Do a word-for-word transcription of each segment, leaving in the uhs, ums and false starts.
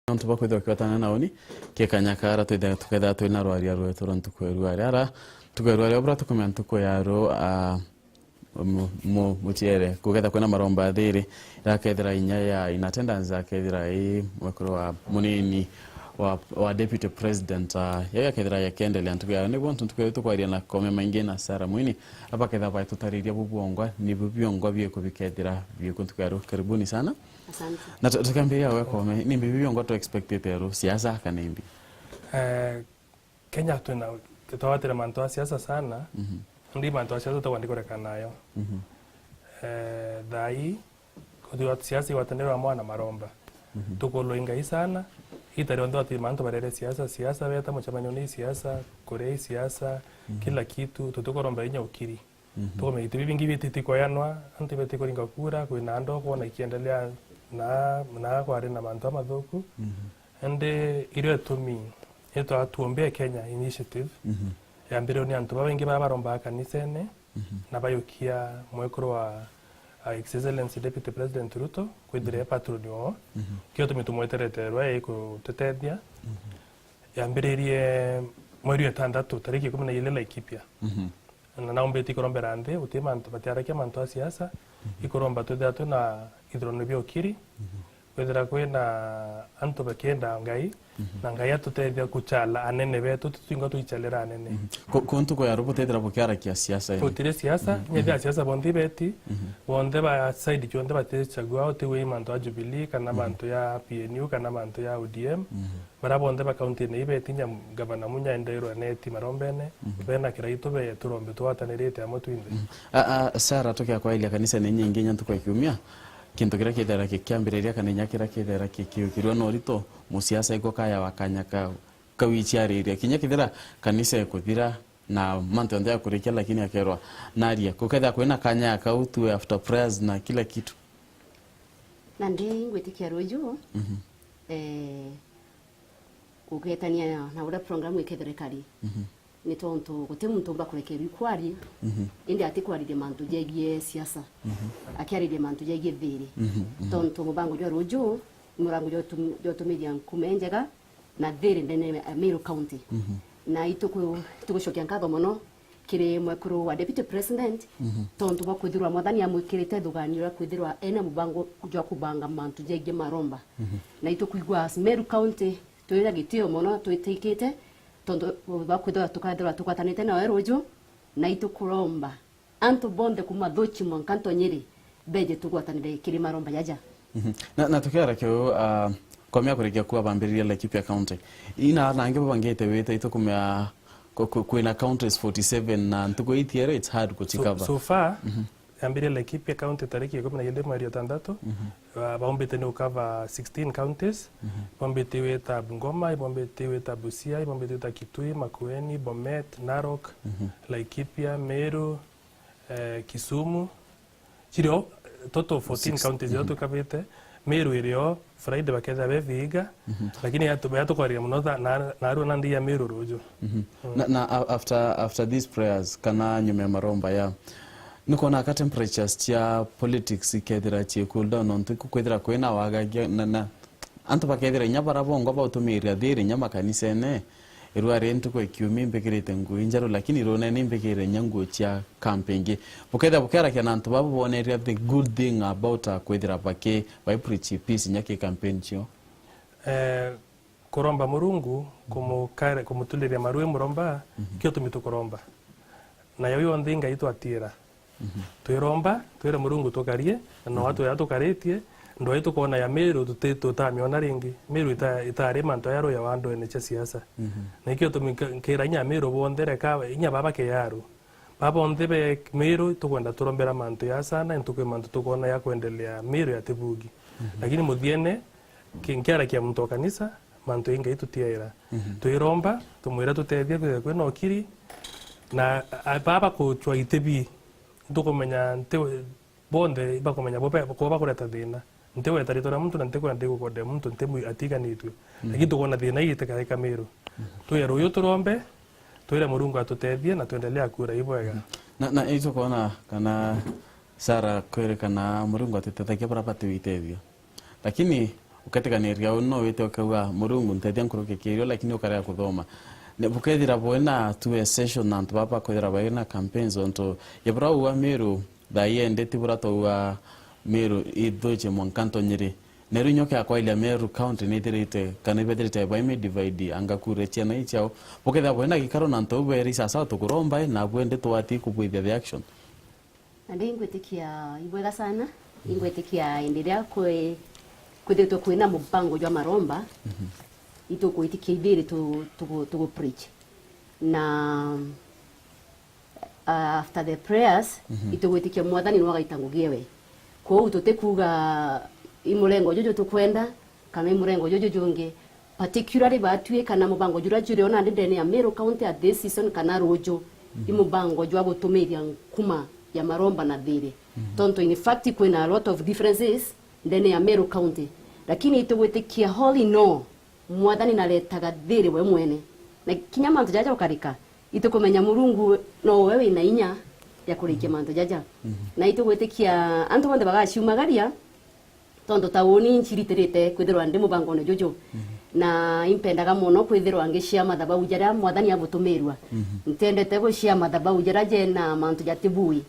Nontu bwa kwithirwa ukiwatana na uni, ki kanya kara twithe-, tukethira twina rwaria rwetu rwa ntuku ya ruari. Ara, ntuku ya ruari, obura tukumenya ntuku ya ru-, a, mu-, mu-, muciere, gukethira kwina maromba ya thiri, irakethira inya ya in attendance, akethira i mwekuru wa munini wa, wa deputy president, a, yau akethira yakendelea ntuku ya, niguo ntu ntuku ya tukwaria na Koome maingi na Sarah Mwini, abakethira baitutariria bu bwongwa, ni bu biongwa bieku bikethira bieku ntuku ya ru. Karibuni sana. Asante. Na tu-, tukiambiria we Koome, ni mbi biongo tu expectite ru siasa kana imbi? Eh, Kenya twina, twawatire mantu a siasa sana, mhm, ndi mantu a siasa tukwandi kureka nayo. Mhm. Eh, thaa ii, kuthiwa siasa igwatanirwa mwana maromba. Mhm. Tukulwa i Ngai sana, ita rionthe wati mantu barere siasa, siasa, weta mucemanio ni siasa, kuria i siasa, mhm, kila kitu, tutikuromba inya ukiri. Mhm. Tukumenya itu bibingi bititi kweanwa, antu beti kuringa kura, kwina andu ukwona ikiendelea na, na kwari na mantu amathuku. Mhm. Indi irio itumi itwa Tuombee Kenya Initiative, mhm, yambiriwe ni antu babaingi baba barombaga kanisene, mhm, na bayukia mwekuru wa, uh, His Excellency Deputy President Ruto kwithira, mhm, e patron wao. Mhm. Kio tumi tumweterete rwa ikututethia. Mhm. Yambiririe mweri wa itandatu, tariki ikumi na ili Laikipia. Mhm. Na naumbite ikurombera nthi, guti mantu, batiarakia mantu a siasa, mhm, ikuromba twithira twina ithurano bia ukiri, mhm, kwithira kwina antu bakienda Ngai, mhm, na Ngai atutethia kuchala anene betu, tutwinga twichalira anene. Mhm. Ku-, ku ntuku ya rubu tethira bukiarakia siasa ene? Gutiri siasa, mhm, inya thia siasa bonthe ibeti, mhm, bonthe ba side cionthe batichagua, utigwe i mantu a Jubilee, kana, mhm, mantu ya P N U, kana mantu ya O D M. Mhm. Baria bonthe ba kaunti ino ibeti inya gavana Munya endeirwe neti marombene, mhm, bena kiraitu be turombe twatanirite amwe twinthe. Mhm. A, a, Sarah, tukiakwaelia kanisa ni nyingi inya ntuku ya kiumia, kintu kiria kithera kikiambiriria kana inya kiria kithera kikiukirua no rito, musiasa iko kaya wa kanya kau, kawichiariria. Kinya kithira kanisa ikuthira na mantu yonthe ya kurikia, lakini akerwa naria. Kukethira kwina kanya ya kau tu after prayers na kila kitu. Na ndi ngwitikia ruju, mhm, eh, kugetania na uria program ikethira ikari. Mhm. Ni tontu guti muntu umba kurekerwa ikwaria, mhm, indi atikwariria mantu jegie siasa. Mhm. Akiariria mantu jegie thiri. Mhm, mhm. Tontu mubango jwa ruju, murango jwa utum-, jwa utumiria nkume njega na thiri ndene ya Meru County. Mhm. Na ituku-, itugucokia nkatho mono kiri mwekuru wa Deputy President, mhm, tontu bwa kwithirwa Mwathani amwikirite thuganio ria kwithirwa ena mubango jwa kubanga mantu jegie maromba. Mhm. Na itukwigua as Meru County, twina gitio mono twitikite, tontu bwa kwithirwa tukethirwa tugwatanite nawe ruju, na itukuromba antu bonthe kuma Thuchi mwanka Ntonyiri beje tugwatanire kiri maromba jaja. Mhm. Na, na tukiara kiu, ah, komia kurikia kuwa bambiriria Laikipia County. Ina ana angi babangite wita itukumia ku-, ku-, kwina counties forty seven na ntuku itiere, it's hard kuchikava. So, so far, mhm, yambirie Laikipia County tariki ikumi na igiri mweri wa itandatu, mhm, ba-, baumbite ni ukava sixteen counties, mhm, baumbite wita Bungoma, ibaumbite wita Busia, ibaumbite wita Kitui, Makueni, Bomet, Narok, mhm, Laikipia, Meru, eh, Kisumu, cirio, eh, total fourteen counties iria twikavite. Meru irio Friday bakethira be Vihiga, mhm, lakini yatu-, yatukwariria mono tha-, na, narua nandi ya Meru ruju. Mhm. Mm. Na, na a-, after, after these prayers, kana nyuma ya maromba ya, nikwona ka temperatures cia politics ikethira cie cool down, nontu kukwithira kwina wagagia, na, na antu bakethira inya bara bongwa bautumiria thiri inya makanisene, irua ri ntuku ya kiumia imbikirite nguo injeru, lakini runene imbikirite inya nguo cia kampe ingi. Bukethira bukiarakia na antu baba boneria the good thing about, uh, kwithira baki, bai preach peace inya ki campaign cio. Eh, kuromba Murungu, kumukare-, kumutuliria maru i muromba, mhm, kio tumi tukuromba. Nayo yonthe Ngai twatiira. Mhm. Twiromba, twire Murungu tukarie, na no, mhm, atwira tukaritie, ndwai tukoona ya Miru tuti-, tutamiona ringi. Miru ita-, itari mantu aya ruya wa ndwene cia siasa. Mhm. Na ikio tumi nka-, nkira inya Miru bonthe reka, inya baba Kiaru. Baba bonthe be Miru tukwenda turombera mantu ya sana, ntuku mantu tukoona ya kwendelea Miru ya tibugi. Mhm. Lakini muthiene, ki-, nkiarakia muntu wa kanisa, mantu ingi itutiaira. Mhm. Twiromba, tumwira tutethie kwithirwa kwina ukiri, na a-, baba kuchwa itibi, ntukumenya nti-, bonthe bakumenya bo be-, ko bakureta thina. Ntiweta ritwa ria muntu na ntikwenda ndi gukondea muntu, nti mwi-, atiganitue. Mhm. Lakini tukwona thina ii itikare Kamiru. Mhm. Twire ruyu turombe, twire Murungu atutethie na twendelea kura ibwega. Mhm. Na, na itukwona kana Sarah kwirikana Murungu atitethagia baria bati witethio. Lakini Uketikaniria uu no wite ukauga, "Murungu, ntethia nkuruke kirio," lakini ukarega kuthoma. Ne, bukethira bwina two session na antu baba bakwithira baina campaigns, ontu ya bura uga Meru, thaa ii endi ti bura twauga Meru ithuiche mwanka ntonyiri. Neru inyo kia kwailia Meru County nithirite, kana ibethirite baimi divide, anga kure ciana ichao. Bukethira bwina gikaro na antu beri sasa tukuromba, na bwendi twati kubwithia the action. Nandi ingwitikia ibwega sana, ingwitikia indi iria kwi-, kwithitwe kwina mubango jwa maromba, itukwitikia ithiri tu-, tugu-, tugu preach. Na, uh, after the prayers, itugwitikia Mwathani nwe agaita ngugi ewe. Kwou tutikuga i murengo juju tukwenda, kana i murengo juju jungi, particularly batwi kana mubango juria juri o nandi ndene ya Meru County at this season kana ruju, i mubango jwa gutumiria nkuma ya maromba na thiri. Tontu in fact kwina a lot of differences ndene ya Meru County. Lakini itugwitikia all in all, Mwathani naretaga thiri we mwene. Na kinya mantu jaja ukarika, itukumenya Murungu no we wina inya ya kurikia mantu jaja. Na itugwitikia antu bonthe bagaciumagaria, tontu ta uni nciritirite kwithirwa ndi mubangone juju. Na impendaga mono kwithirwa ngishia mathabau jaria Mwathani abutumirua. Ntiendete gushia mathabau jaria jena mantu jatibui.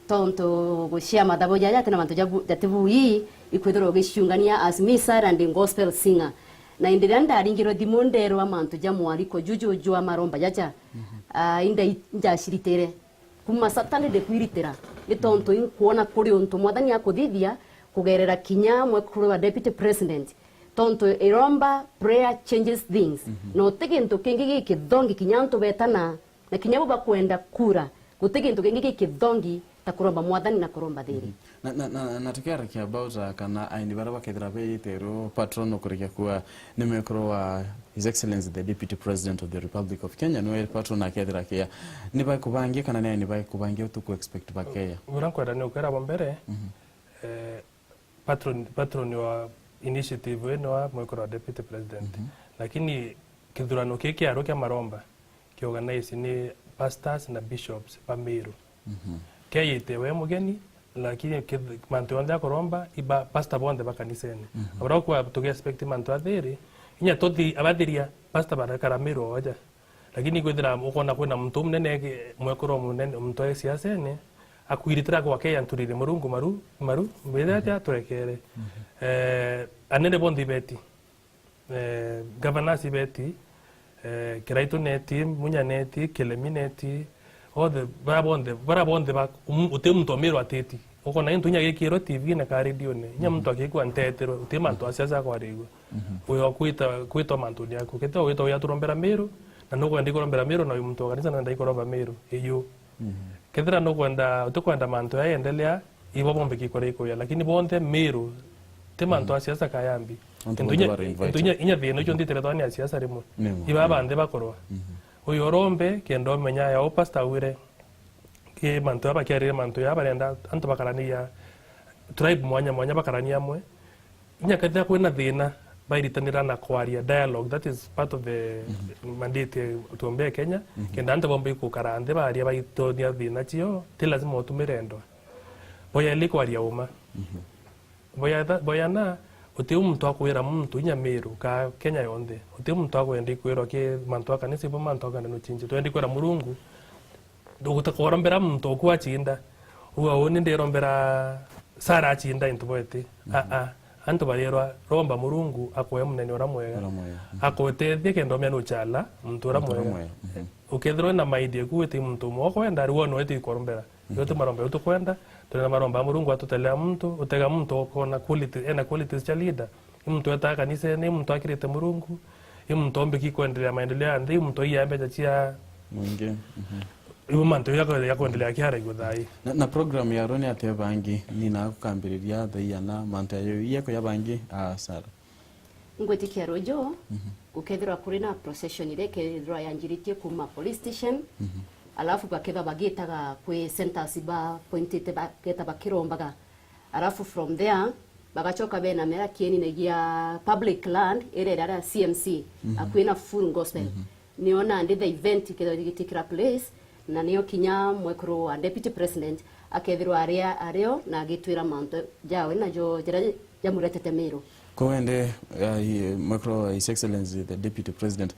Tontu gushia mathabau jaria jatina mantu jabu-, jatibui, ikwithirwa ugiciungania as missal and gospel singer. Na indi riria ndaringirwe thimu nderwa mantu ja mwariko juju jwa maromba jaja, ah, inda-, injaciritire. Kuma Saturday ndikwiritira, ni tontu inkwona kuri untu Mwathani akuthithia kugerera kinya mwekuru wa Deputy President. Tontu iromba, prayer changes things. Na uti gintu kingi gikithongi kinya antu betana, na kinya bo bakwenda kura, guti gintu kingi gikithongi ta kuromba Mwathani na kuromba thiri. Na, na, na, na tukiarakia about, uh, kana aini baria bakethira beyitirwo patron ukurikia kuwa ni mwekuru wa His Excellency the Deputy President of the Republic of Kenya, niwe patron akethira kia. Ni bakubangia kana ni aini bakubangia tuku expect bakeya? Uria nkwenda ni ukwira bo mbere, eh, patron, patron wa initiative ino wa mwekuru wa Deputy President. Lakini kithurano kii kiaru kia maromba, kiorganize ni pastors na bishops ba Meru. Keyite we mugeni, lakini kith-, mantu yonthe akuromba, iba pastor bonthe ba kanisene. Abara kwa tuge expect mantu athiri, inya tuthi abathiria, pastor barakara Meru oja. Lakini kwithira ukona kwina muntu umunene, mwekuru munene, muntu e siasene, akwiritira kwake anturire Murungu maru, maru, mbwire atia turekere. Eh, anene bonthe ibeti. Eh, governors ibeti, eh, Kiraitu neti, Munya neti, Kilemi neti, othe, bara bonthe, bara bonthe ba, um, uti muntu omirwa ateti. Ukona into inya gikirwe T V na ka radio-ni, inya muntu akikua ntetero, uti mantu a siasa akwarigwa. Uyo kwita, kwitwa mantu ni aku. Kete wita uya turombera Meru, na nukwenda ikurombera Meru, na uyu muntu wa kanisa nenda ikuromba Meru. Iyo. Kethira nukwenda, utikwenda mantu ya endelea, ibo bombe kikore ikuya, lakini bonthe Meru, ti mantu a siasa kayambi. Antu into bonthe inya, bare into invited. Inya, inya thina icio ntitire thoni ya siasa rimwe. Nimo, iba nimo. Banthe bakorwa. Uyu urombe, kenda umenya ya u pastor wire, ki mantu ya bakiarire mantu ya barenda, antu bakarania, tribe mwanya mwanya bakarania amwe. Inya kethira kwina thina, bairitanira na kwaria, dialogue, that is part of the mandate ya tuombe ya Kenya. Kenda antu bombe gukara nthi baria baitonia thina cio, ti lazima utumire ndwa. Boya ili kwaria uma. Boya tha-, boya na, uti muntu akwira muntu inya Meru, ka Kenya yonthe. Uti muntu akwenda ikwirwa ki mantu a kanisa, ibo mantu akana nuchinje. Twendi kwira Murungu, Ndugute kurombera muntu oku achinda. Uga uni ndirombera Sara achinda into bwete. Aa, antu barirwa romba Murungu akwe munene ura mwega. Ura mwega. Akutethie kenda umia nuchala muntu ura mwega. Ukethirwa na maidi eku witi muntu umwe ukwenda, riu no witi kurombera. Yo ti maromba yo tukwenda, tuna maromba Murungu atutelea muntu, utega muntu ukona quality, ena qualities cha leader. I muntu etaa kanisene, i muntu akirite Murungu, i muntu ombiki kwendelea maendeleo ya nthi, i muntu aiyaa mbeca cia mwingi. Ibu mantu ya kwe-, ya kwendelea kiara iguthaai. Na, na program ya runi atia bangi, ni na kukambiriria thaia na mantu ya yo, iya kuya bangi, ah, Sara. Ngwitikia ruju, gukethirwa kuri na procession iria ikethirwa yanjiritie kuma police station, alafu bakethirwa bagitaga kwi centers ba pointite bageta bakirombaga. Alafu from there, bagacoka bena mera kienine gia public land, iria iraria C M C, akui na Full Gospel. Nio nandi the event ikethirwa igitikira place, na nio kinya mwekuru wa deputy president akethirwa aria ario na agitwira mantu jawe najo jaria jamuretete Meru. Kwende, uh, His Excellency the Deputy President,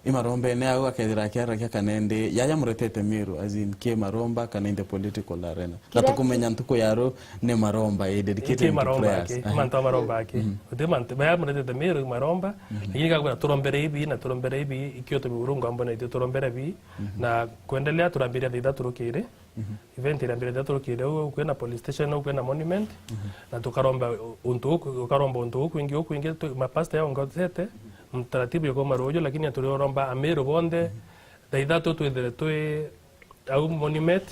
i marombene au akethira akiaragia kana indi yaya muretete Meru, as in ki maromba kana in the political arena? Na tukumenya ntuku ya ru ni maromba, i dedicated ki into maromba prayers. Aki, aha, mantu a maromba aki. Mhm. Uti mantu baya muretete Meru i maromba, mhm, lakini gagwira turombere ibi na turombere ibi, ikio tu Murungu ambonetie turombere bi, mhm, na kuendelea turambiria thaa ithatu rukiri. Mhm. Event irambiria thaa ithatu rukiri, au kwina police station, au kwina monument, mhm, na tukaromba untu uu, ukaromba untu uu kwingi, uu kwingi, tu, mapasta yao ngotete, mtaratibu ya kuuma ruuju, lakini aturi uromba Amiru bonthe, mhm, thaa ithatu twithire twi au monument,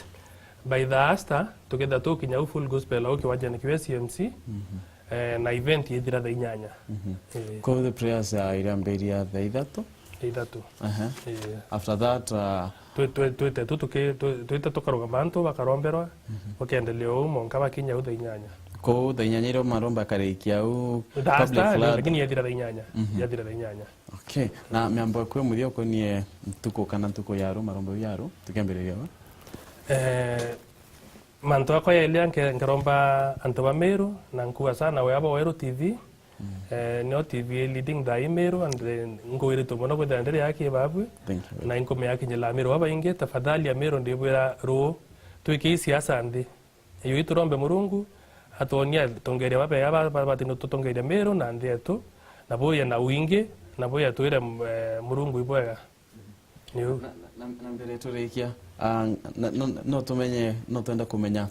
by the Asta, tukethira tukinya au Full Gospel, au kiwanjani kiu C M C, mhm, eh, na event ithira thaa inyanya. Mhm. Eh. Kwou the prayers, ah, irambiria thaa ithatu? Thaa ithatu. Aha. Eh. After that, ah, Twi-, twi-, twite tu tuki-, twi-, twite tukarugama antu bakaromberwa, mhm, bakeendelea uu mwanka bakinya au thaa inyanya. Kwou thaa inyanya iria maromba akarikia au public land? Lakini yathira thaa inyanya. Mhm. Yathira thaa inyanya. Okay. Na miambo kwi muthia ukonie ntuku kana ntuku ya ru, maromba ya ru, tukiambiriria ba? Eh, mantu akwa ya ilia nke-, nkeromba antu ba Meru, na nkuga sana we aba Weru T V, mm, eh, nio T V leading thaa ii Meru, and, eh, ngwiritwe mono kwithira ndiri aki babwi. Thank you. Na inkumea kinyira Amiru babaingi, tafadhali Amiru ndibwira ruu, twikii siasa nthi. Iyo iturombe Murungu atwonie atongeria babega ba-, ba-, batino tutongeria Miru na nthi yetu, na buye na wingi, na buye twire, eh, Murungu ibwega. Niu. Na, na, na, na mbere turikia, ah, na, no, no tumenye, no twenda kumenya,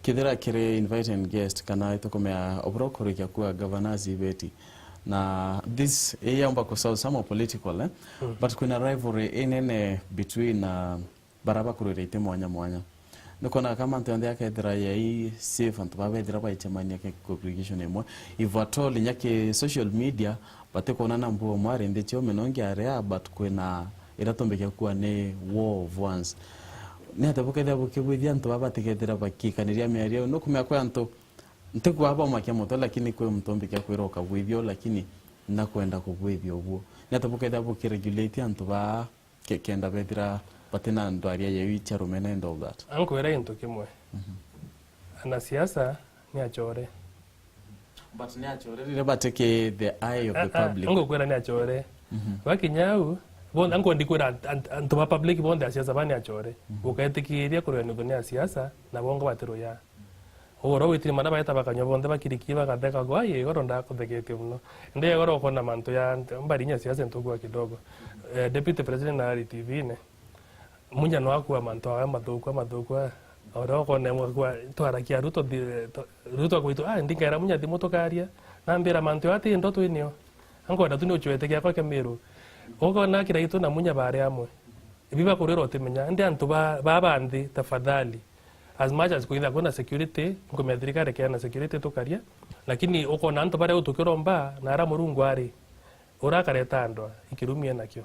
kethira kiri invite and guest, kana itukumea obura kurikia kwa governors ibeti. Na this, iyomba ku solve some political, eh? Mm. But kwina rivalry inene between, ah, bara bakurwira iti mwanya mwanya. Nikwona kama antu onthe akethira yai safe, antu baba bethira baicemania ki congregation imwe. If at all, inya ki social media, batikwonana mbu umwe ari nthi cio minongi aria, but kwina iria tumbikia kuwa ni war of words. Ni atia bukethira bukigwithia antu baba batikethira bakikaniria miario? Nukumenya kwi antu, ntikwaa baumakia mutwe, lakini kwi muntu umbikia kwira ukagwithia u, lakini nakwenda kugwithia uguo. Ni atia bukethira bukiregulate antu baa ke-, kenda bethira batina ndwaria yeu cia rumene and all that? Ankwira gintu kimwe. Mhm. Anasiasa ni achore. But ni achore riria batiki the eye of the public. Angukwira ni achore. Mhm. Bakinya au, bon-, ankwenda kwira ant-, ant-, antu ba public bonthe asiasa ba ni achore. Mhm. Ukaetikiria kuria nuthu ni asiasa, na bongo batiruya. Ugoro witire mana baeta bakanywa bonthe bakirikie bagatheka, gwa, "Ai, igoro ndakutheketie mono." Indi igoro ukona mantu ya mbari inya siasa ntukua kidogo. Eh, Deputy President na ari T V-ini, Munya no akua mantu awe mathuku, mathuku, eh. Oro ukona mwe akua, "Twarakia Ruto thi-, to-, Ruto agwitwa, ah, ndingera Munya thimu tukaria." Nambira mantu ati ndo twinio. Ankwenda tu ni uchwete giakwa kia Miru. Ukona kira itu na Munya bari amwe. Ibi bakurira utimenya. Indi antu ba, ba banthi, tafadhali. As much as kwitha kwina security, nkumenya thirikari ikiana security tukaria, lakini ukona antu baria utukiromba na ara Murungu ari, ura akareta ndwa, ikirumi enakio.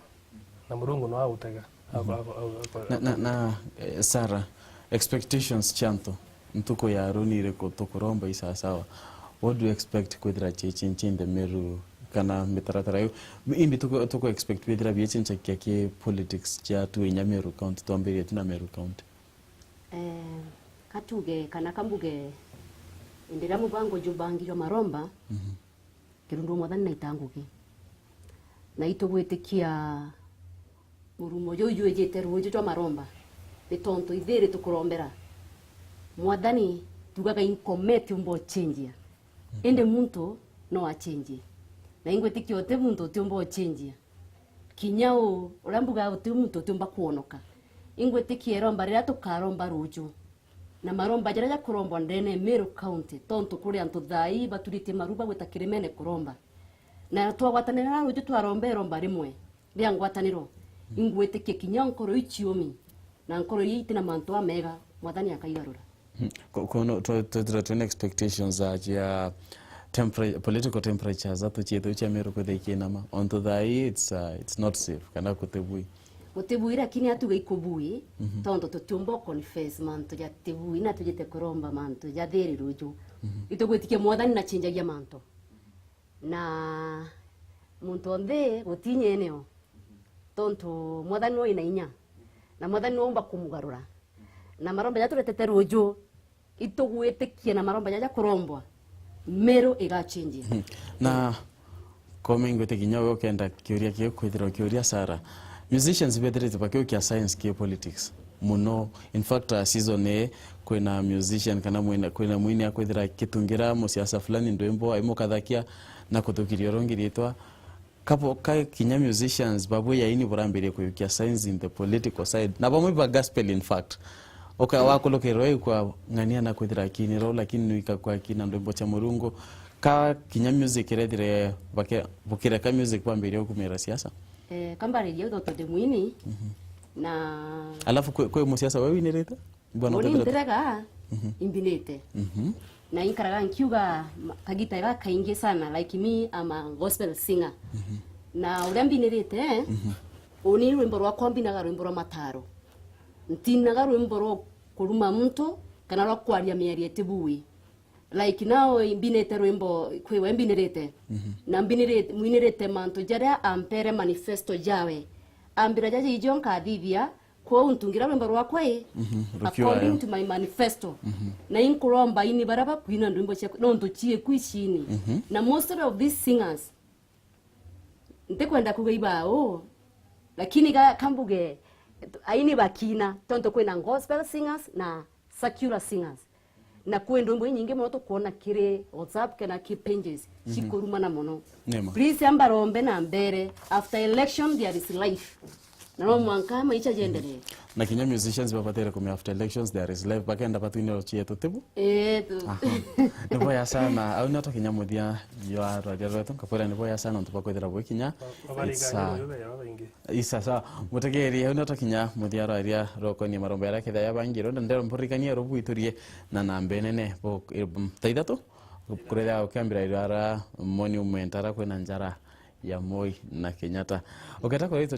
Na Murungu no agutega. Ako-, ako-, ako-, ako-, Na, na, na, eh, Sarah, expectations cia antu ntuku ya ru ni iriku tukuromba isasawa? What do you expect kwithira chiechinchia in the Meru kana mitaratara iu? Imbi tuku, tuku expect kwithira biechinchakia ki politics cia tu inya Meru County, twambirie tu na Meru County? Eh, katuge kana kambuge, indi riria mubango jubangirwe maromba, mhm, Kirundu Mwathani naita ngugi. Na itugwitikia murumo juu jwijite ruuju jwa maromba, ni tontu ithiri tukurombera. Mwathani, tugaga inkometi umba uchenjia. Mhm. Indi muntu no achenjie. Na ingwitikia uti muntu utiumba uchenjia. Kinya uu, uria mbuga uti muntu utiumba kwonoka. Ingwitikia iromba riria tukaromba ruuju, na maromba jaria jakurombwa ndene ya Meru County, tontu kuri antu thaa ii baturitie maru bagwita kirimene kuromba. Na twagwatanira na ruuju twaromba iromba rimwe ria ngwataniro, ingwitikia kinya nkoro ii ciumi, na nkoro ii itina mantu amega, Mwathani akaigarura. Hmm. Ko-, kono twe-, twethira twina expectations za, ya tempera-, political temperatures za tuchie tu cia Meru kwithira ikinama. Ontu thaa ii it's, uh, it's not safe, kana kutibui. Gutibui, lakini atuga ikubui, mhm, tontu tutiumba confess mantu ja tibui, na tujite kuromba mantu ja thiri ruju. Mhm. Itugwitikia Mwathani na chinjagia mantu. Na muntu o nthi gutinyene o, tontu Mwathani niwe wina inya, na Mwathani niwe umba kumugarura. Na maromba jaria turetete ruju, itugwitikia na maromba jaria jakurombwa, Meru igachange. Mhm. Na Komi, ngwite kinya we ukenda kiuria kiu kwithirwa kiuria Sarah. Musicians bethirite bakiukia science ki politics muno. In fact, a season ii, kwina musician kana mwina, kwina mwini akwithira akitungira musiasa fulani ndwimbo, aimukathakia na kuthukiria urungi ritwa. Kabo, ka kinya musicians babui aini burambirie kuyukia science in the political side. Na bamwe ba gospel, in fact. Uka wakulukirwa ikwa ng'ania na kwithira akinirwa, lakini nuika kwa akina ndwimbo cia Murungu. Ka kinya music irethire bake-, bukireka music bwambirie gukumira siasa. Eh, kambariria uthoto ndi mwini. Mhm. Na Alafu kwi, kwi musiasa we winirite? Bwana Uni Pedro. Ntirega, Mhm. Imbinite. Mhm. Na inkaraga nkiuga ma-, kagita ga kaingi sana, like me, I'm a gospel singer. Mhm. Na uria mbinirite, Mhm. Uni rwimbo rwakwa mbinaga rwimbo rwa mataro. Ntinaga rwimbo rwa kuruma muntu, kana rwa kwaria miario itibui. Like now mbinite rwimbo kwi we mbinirite. Mhm. Na mbinirite, mwinirite mantu jaria ampere manifesto jawe. Ambira jaja ijo nkathithia, kwou ntungira rwimbo rwakwa i, Mhm, rukiwa according yo. To my manifesto. Mhm. Na inkuromba ini baria bakwina ndwimbo ciakwa, nontu ciiku icini. Mhm. Na most of these singers, ntikwenda kuga ibao, lakini ga-, kambuge, aini bakina, tontu kwina gospel singers na secular singers. Na kwi ndwimbo inyingi mono tukwona kiri WhatsApp kana ki pages, Mhm. cikurumana mono. Ni ma. Please, amba rombe na mbere, after election there is life. Na no mwanka maisha jendelee. Na kinya musicians babatire kumenya after elections there is life. Bakenda batwinirwa cietu tibu? Eh, tu. Aha. Ni boya sana. Au nio tukinya muthia jwa rwaria rwetu. Nkakwira ni boya sana untu bwa kwithira bwikinya. It's, uh, Isa, sawa. Mutegeri, au nio tukinya muthia rwaria rukoni marombo yaria kethira yabangirwe, na ndero mpuririkanie rubwiturie na namba inene bo, eh, thaa ithatu, kurethia ukiambira irara Monument ara kwina njara ya Moi na Kenyatta. Uketa kurithwa